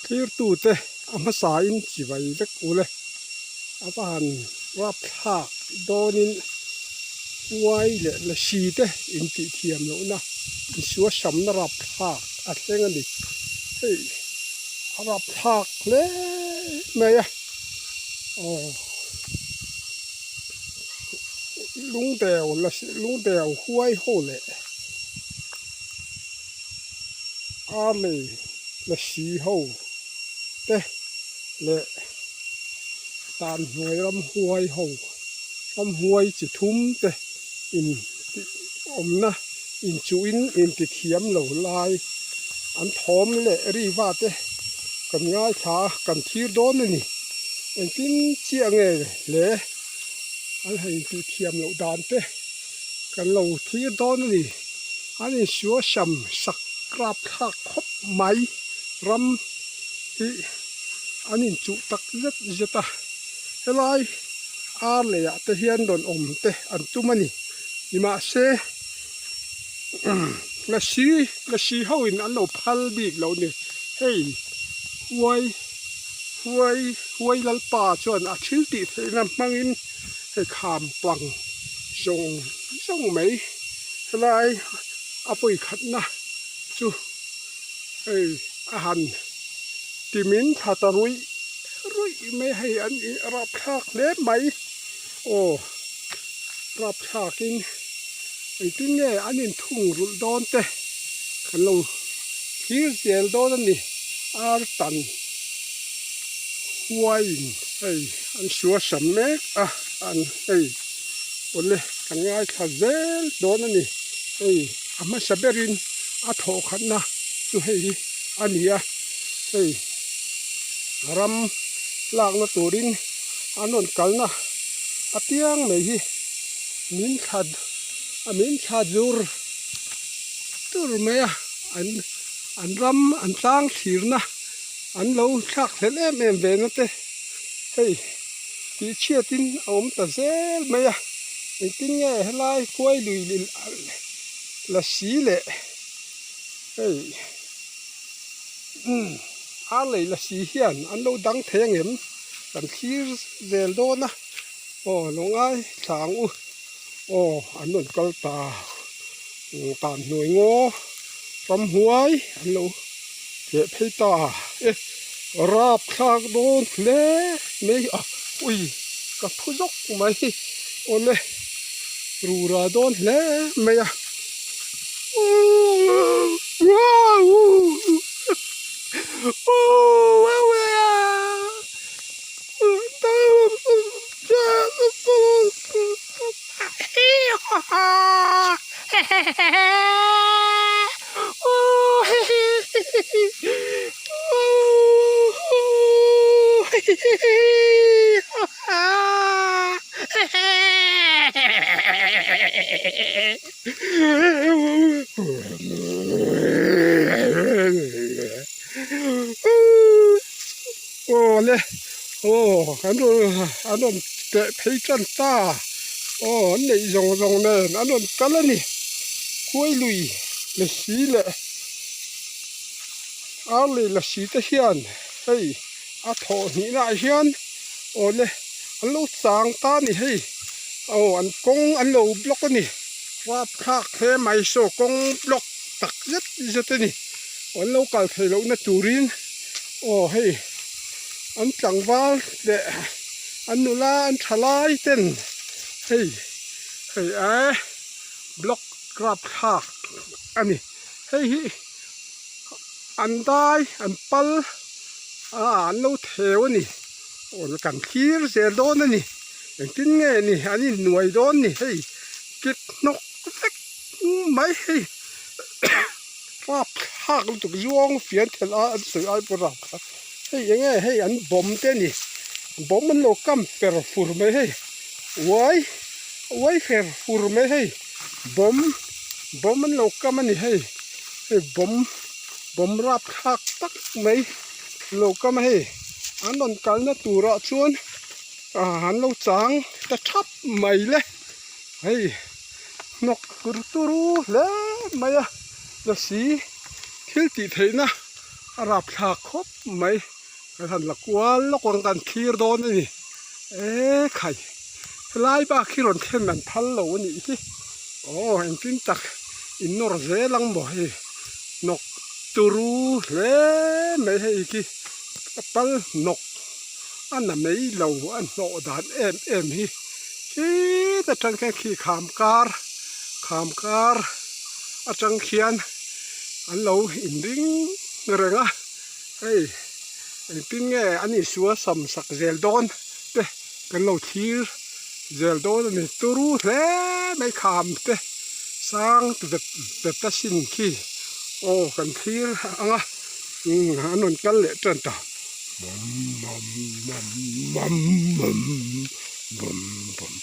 Thirtute a hmasain chivai vek ule a va han rapthlak dawnin huai leh lasi te intih thiam lohna insuasamna rapthlak a thleng a ni. Hei a rapthlak hle mai a aw lungdeu lasi lungdeu huai ho leh arlei lasi ho te leh tan hnuai ramhuai ho ramhuai chi thum te in tih awmna inchuhin inti thiam lo lai an thawm leh riva te kan ngaithla a kan thlir dawn a ni engtin chiah nge le an han intih thiam loh dan te kan lo thlir dawn a ni an insual sam sak rapthlak khawp mai ram hi an inchuh tak zet zet a helai ar lei ah te hian rawn awm te an tum a ni nimahse lasi lasi ho in an lo phal bik lo a ni hei huai huai huai lalpa chuan a thil tih theihna hmangin hei kham pang zawng zawng mai helai a vawikhatna chu hei a han timin thla ta ruih ruih mai hei an in rapthlak hle mai aw rapthlakin engtin nge an inthung rulh dawn te kan lo thlir zel dawn a ni ar tan huaiin hei an suasam mek a an hei awle kan ngaithla zel dawn a ni hei a hmasa berin a thawhkhatna chu hei hi a ni a hei ram lakna turin an rawn kalna apiang mai hi min thla a min thla zur tur mai a an an ram an tlang thlirna an lo thlak hlelh em em ve na te hei tih chhiatin a awm ta zel mai a engtin nge helai khuai lui la si leh hei umm ar lei la si hian an lo dang thei angem kan thlir zel dawn a aw lo ngai thla ang u aw an rawn kal ta tan hnuai ngaw ramhuai an lo tleh phei ta e rapthlak dawn hle mai a ui ka phu zawk mai awle rura dawn hle mai a. Aw le aw an rawn an rawn teh phei tan ta aw an neih zawng zawng nen an rawn kal a ni khuai lui lasi leh ar lei lasi te hian hei a thawh hnih naah hian aw le an lo chang ta a ni hei aw an kawng an lo block a ni rapthlak hle mai saw kawng block tak zet zet a ni an lo kal theih loh na turin aw hei an tlangval leh an nula an tha lai ten hei hei eh block rapthlak a ni hei hi an dai an pal ah an lo theu a ni aw kan thlir zel dawn a ni engtin nge ni an innuai dawn ni hei kit hnawk vek mai hei rapthlak lutuk zuang fian thelh a an sawi ai pawh rapthlak hei enge hei an bawm te a ni bawm an lo kam fer fur mai hei uai uai fer fur mai hei bawm bawm an lo kam a ni hei hei bawm bawm rapthlak tak mai lo kam a hei an rawn kalna turah chuan ah an lo chang ta thap mai le hei hnawk tur turu hle mai a lasi thil tih theihna. A rapthlak khawp mai. Kan han la kual lawk ang kan thlir dawn a ni. E khai helai bak hi rawn thlen an phal lo a nih hi. Aw engtin tak in nawr zel ang maw hei hnawk turu hle mai hei khi a pal hnawk a na mai lo a hnawh dan em em hi khit atang khian khi kham kar kham kar atang khian an lo inring reng a. Hei engtin nge an insual sam sak zel dawn te kan lo thlir zel dawn a ni. Turu hle mai kham te sang vet vet a sin khi aw kan thlir ang a umm an rawn kal leh tan ta bum bum bum bum bum bum bum bum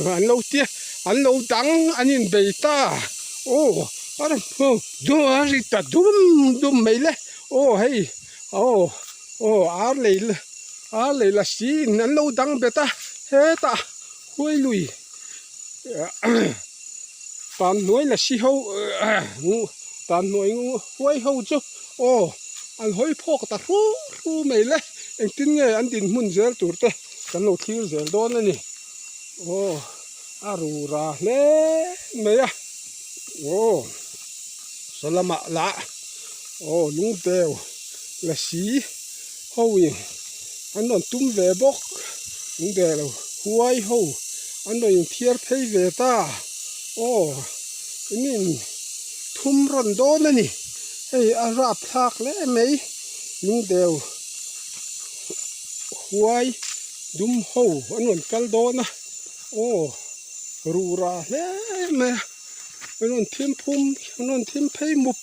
An lo tia an lo dang an inbei ta aw a ri ta dum dum mai le aw hei aw aw ar lei ar lei la siin an lo dang bet a hetah huai lui tan hnuai la si ho tan hnuai huai ho chu aw an hawi phawk ta hru hru mai le engtin nge an dinhmun zel tur te kan lo thlir zel dawn a ni aw a rura hle mai a aw saw lamah lah aw lungdeu la si ho in an rawn tum ve bawk lungdeu huai ho an rawn inthiar phei ve ta aw in in thum rawn dawn a ni hei a rapthlak hle mai lungdeu huai dum ho an rawn kal dawn a aw rura hle mai a an rawn thim phum an rawn thim phei mup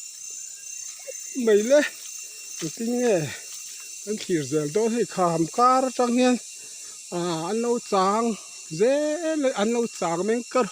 mai le engtin nge an thlir zel dawn hei kham kar atang hian ah an lo chang zel a an lo chang meng kar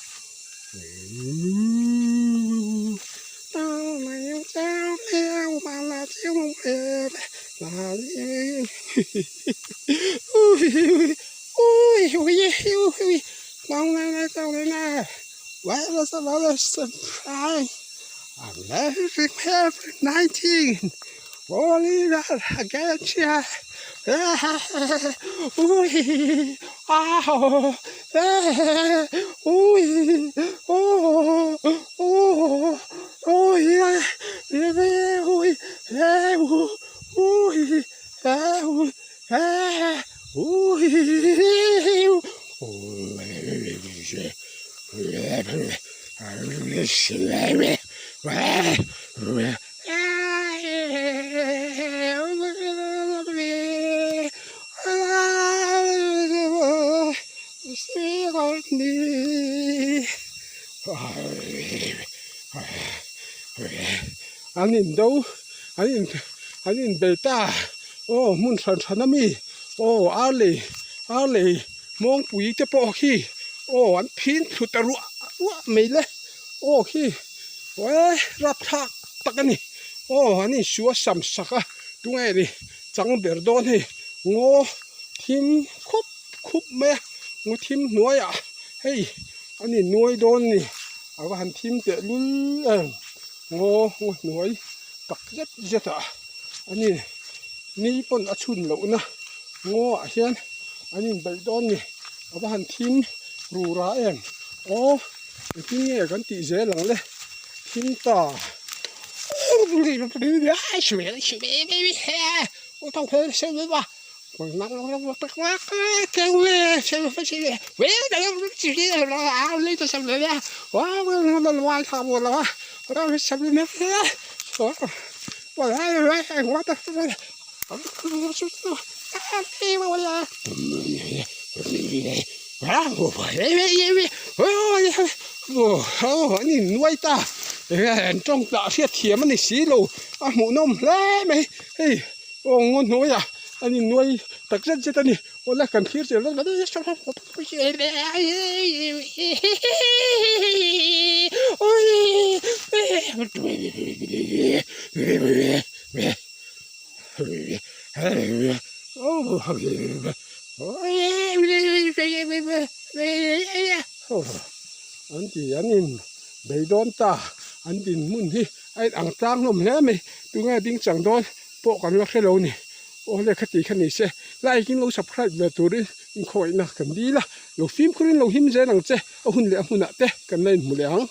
An in do an in an in bei ta aw hmun hran hran a mi aw ar lei ar lei mawngpui te pawh khi aw an phin thlu ta ruah ruah mai le aw khi eh rapthlak tak a ni aw an insual sam sak a tunge ni chang ber dawn hei ngaw thim khup khup mai a ngaw thim hnuaiah hei an innuai dawn a ni a va han thim teh lul em ngaw ngaw hnuai tak zet zet ah an in ni pawn a chhun lohna ngaw ah hian an inbeih dawn a ni a va han thim rura em aw engtin nge kan tih zel ang le. thim ta. An innuai ta an tawng tah hriat thiam a ni si lo a hmuhnawm hle mai hei aw ngaw hnuaiah an innuai tak zet zet a ni awle kan thlir zel dawn An ti an in bei dawn ta an dinhmun hi a in ang tlang hlawm hle mai tunge ding chang dawn pawh kan la hre lo ni aw lehkha tih kha ni se like in lo subscribe ve turin inkhawihna kan dil a lo fimkhur in lo him zel ang che a hun leh a hmunah te kan la inhmu leh ang.